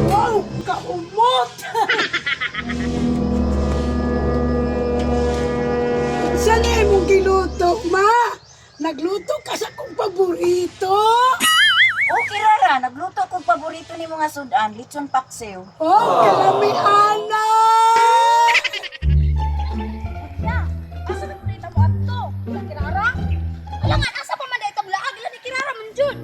Wow, kaumot! Saan na imong giluto, ma? Nagluto ka sa kong paborito? Okay Rara, nagluto kong paborito ni mga sudan, litson paksiw. Oh, kalami, ana! Ya, asa na pud mo adto? Wala Kirara? Alangan asa pa man dai ta mulaag ila ni Kirara man jud.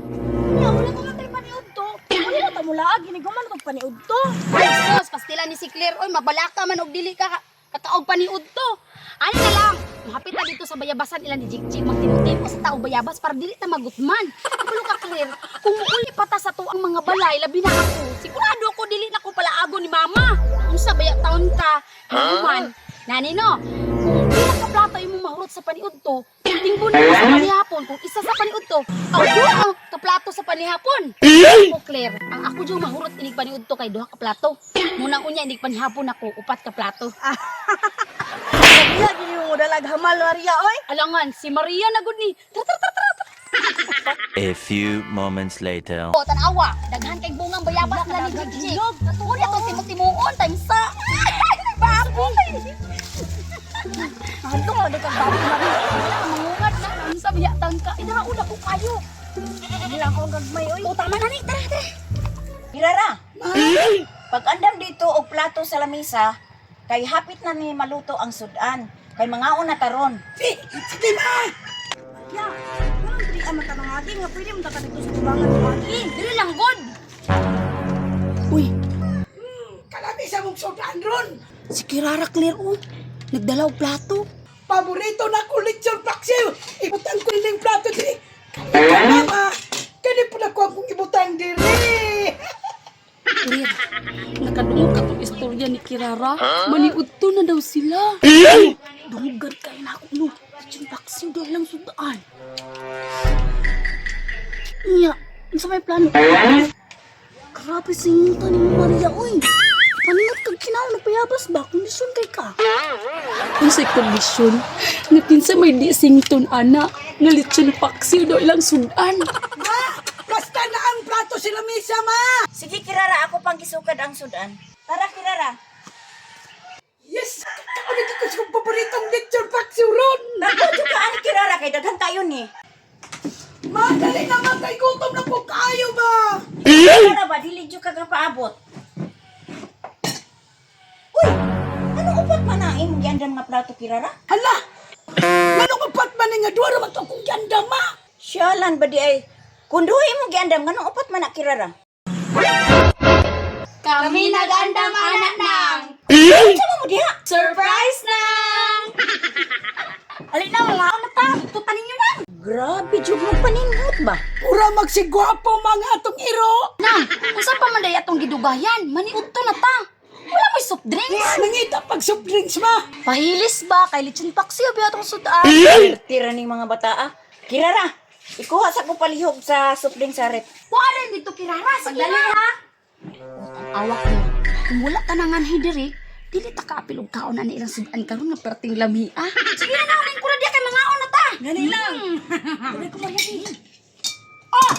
Nya wala ko man tay paniud to. Wala na ta mulaag hiniguman tog paniud to. Ay sus, pastila ni si Claire oy mabalaka man og dili ka kataog paniud to. Ani na lang, mahapit ta dito sa bayabasan ila ni Jigjig magtinutimo sa tao bayabas para dili ta magutman. Kabalo ka Claire, kung muuli pa ta sa tuang mga balay labi na ako. Sigurado ako dili na ko palaago ni mama. Unsa baya taon ka? Huh? Nani no, kung pila ka plato imong mahurot sa paniud to, tingbo na sa panihapon. Kung isa sa paniud to, aw duha ang kaplato sa panihapon. Ako Claire, ang ako jud mahurot inig paniud to kay duha ka plato. Munang unya inig panihapon ako upat ka plato. Maria, gini mo dalag hamal, Maria, oy. Alangan si Maria na gud ni. Tara tara tara tara. A few moments later. O tanawa, daghan kay bungang bayabas nila ni Jigjig. Katuon na tong timu-timuon times sa. Baboy. Mahadlok pa di kag baboy Maria. Mangungat na unsa biya tangka. Idara una ko kayo. Hindi lang ako gagmay, oy. O tama na ni, tara tara. Kirara, pag andam dito og plato sa lamisa, kay hapit na ni maluto ang sudan. Kay mga una taron. Sige, ma! Ya, walang diri ang matamangagi nga pwede mo ka dito sa tubangan mo agi. Dili lang god. Uy, Kalami sa mong sudan ron! si Kirara Claire oh. Nagdala og plato. Paborito na ko lechon paksiw! Ibutang ko ning plato diri! Ikaw, mama! Kani po na ko akong ibutang diri! Claire, nakadungog ka tong istorya ni Kirara. Maniudto na daw sila. Dunggan kayo na ako, no. Lechon paksiw daw lang sudaan. Iya, unsa may plano? Grabe singita ni Maria, uy. Paningat kag kinaw nagpayabas ba? Kondisyon kay ka. Unsay kondisyon? Nga kinsa may di sington ana, nga lechon paksiw daw ilang sudan. Ma! Basta na ang plato sa lamisa, ma! Sige Kirara, ako pang gisukad ang sudan. Tara Kirara. Yes! Kaunit ko sa kong paboritong lechon paksiw ron! Nagpudyo ka ani Kirara kay daghan kayo ni. Ma, dali naman kay gutom na po kayo ba? Kirara ba dili jud ka kapaabot? Uy, ano upat man ang imong giandam nga plato Kirara? Hala! Manong upat man nga duha ra man to akong giandam, ma! Siyalan ba di ay kung duha imong giandam nganong upat man na Kirara? Kami nagandam anak nang Unsa man mo diha? surprise nang. Alin na mga na ta, tutan ninyo na. Grabe jud mo paningot ba? Pura magsigwapo mga atong iro! Nang, unsa pa man day atong gidugayan? Maniudto na ta. Wala may soft drinks. Nangita pag soft drinks, ma! Pahilis ba kay lechon paksiw ba atong sudan? Tira ning mga bata ah. Kirara, ikuha sa ko palihog sa supling sa rep. Wala rin dito Kirara, sige na ha. Awak mo. Kung wala ka na nga diri, dili ta kaapil og kaon ani ilang sudan karon nga perting lami ah. Sige na na, ko na diya kay mangaon na ta. Gani lang. Dali ko Maria di. Oh!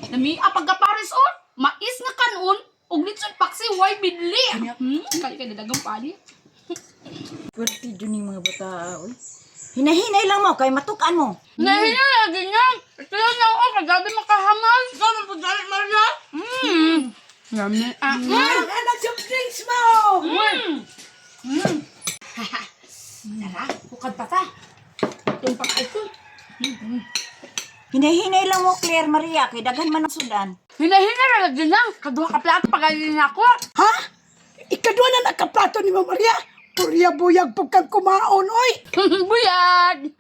Lami pagka Paris on, mais nga kanon ug litson paksi way bidli. Kali kay dadagang pani. Pwerte jud ning mga bata oy. Hinahinay lang mo kay matukan mo. Nahiya lagi niya. Ito lang ako, kagabi makahamal. Ikaw man pagdalit, Maria. Yummy. Ah. Ang anak soft drinks, ma! oh. Tara, bukad pa ta. Tumpak ay ko. Hinahinay lang mo Claire Maria kay daghan man ang sudan. Hinahina na lagi niya. Kaduha ka plato pagaling ako. Ha? Ikaduha na nakaplato ni Ma'am Maria! Purya buyag po kang kumaon, oy! Buyag!